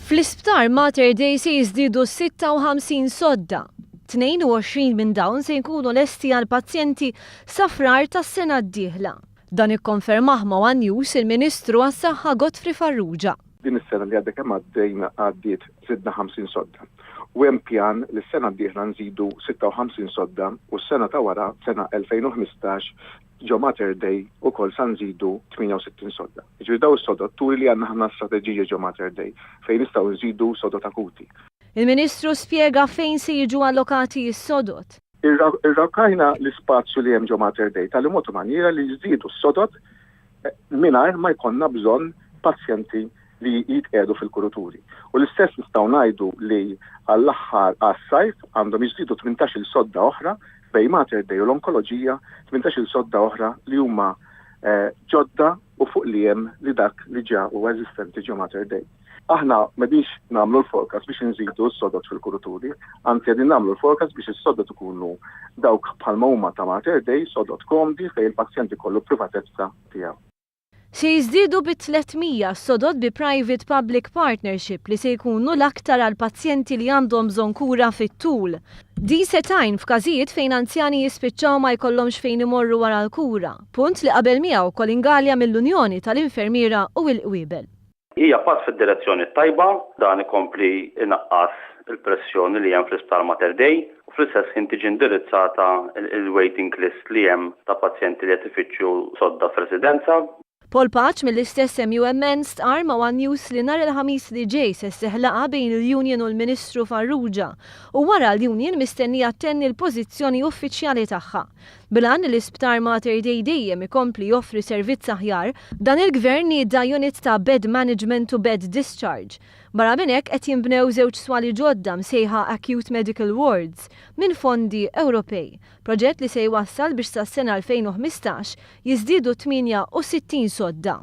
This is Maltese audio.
Fl-isptar Mater Dei se jiżdiedu 56 sodda. 22 minn dawn se jkunu lesti għall-pazjenti sa Frar tas-sena d-dieħla. Dan ikkonfermah ma' one News il-Ministru għas-Saħħa Godfrey Farrugia. Din is-sena li għadha kemm għaddejna għaddiet żidna 50 sodda. U hemm pjan li s-sena d-dieħla nżidu 56 sodda u s-sena ta' wara, sena 2015, ġo Mater Dei ukoll sa nżidu 68 sodda. Jiġifieri dawn is-sodod turi li għandna ħafna strateġiji ġo Mater Dei fejn nistgħu nżidu sodod akuti. Il-Ministru spjega fejn se jiġu allokati s-sodod. Irrakkajna l-ispazju li hemm ġo Mater Dei tali mod u manjiera li jiżdiedu s-sodod mingħajr ma jkollna bżonn pazjenti li jitqiegħdu fil-kuruturi. U l-istess nistgħu ngħidu li għall-aħħar għas-sajf għandhom jiżdiedu 18-il sodda oħra bejn Mater Dei u l-onkoloġija, 18-il sodda oħra li huma ġodda u fuq li hemm li dak li ġa huwa eżistenti ġo Mater Dei. Aħna m'qegħdinx nagħmlu l-forecast biex inżidu s-sodod fil-kuruturi, anzi qegħdin nagħmlu l-forecast biex is-sodod ikunu dawk bħalma huma ta' Mater Dei, sodod komdi fejn il-pazjent ikollu privatezza tiegħu. Se jiżdiedu bi 300 sodod bi Private Public Partnership li se jkunu l-aktar għal pazjenti li għandhom bżonn kura fit-tul. Din se tgħin f'każijiet fejn anzjani jispiċċaw ma jkollhomx fejn imorru wara l-kura, punt li qabel miegħu Colin Galea mill-Unjoni tal-Infermiera u l-Qwiebel. Hija pass fid-direzzjoni t-tajba, dan ikompli jnaqqas il-pressjoni li hemm fl-Isptar Mater Dei u fl-istess ħin tiġi indirizzata l-waiting list li hemm ta' pazjenti li qed ifittxu sodda f'residenza. Paul Pace mill-istess MUMN stqarr ma' one News li nhar il-Ħamis li ġej se sseħħ laqgħa bejn il-union u l-Ministru Farrugia u wara l-union mistennija ttenni l-pożizzjoni uffiċjali tagħha. Bil-għan li l-Isptar Mater Dei dejjem ikompli joffri servizz aħjar, dan il-Gvern nieda unit ta' bed management u bed discharge. Barra minn hekk qed jinbnew żewġ swali ġodda msejħa Acute Medical Wards minn fondi Ewropej, proġett li se jwassal biex sas-sena 2015 jiżdiedu 68 sodda.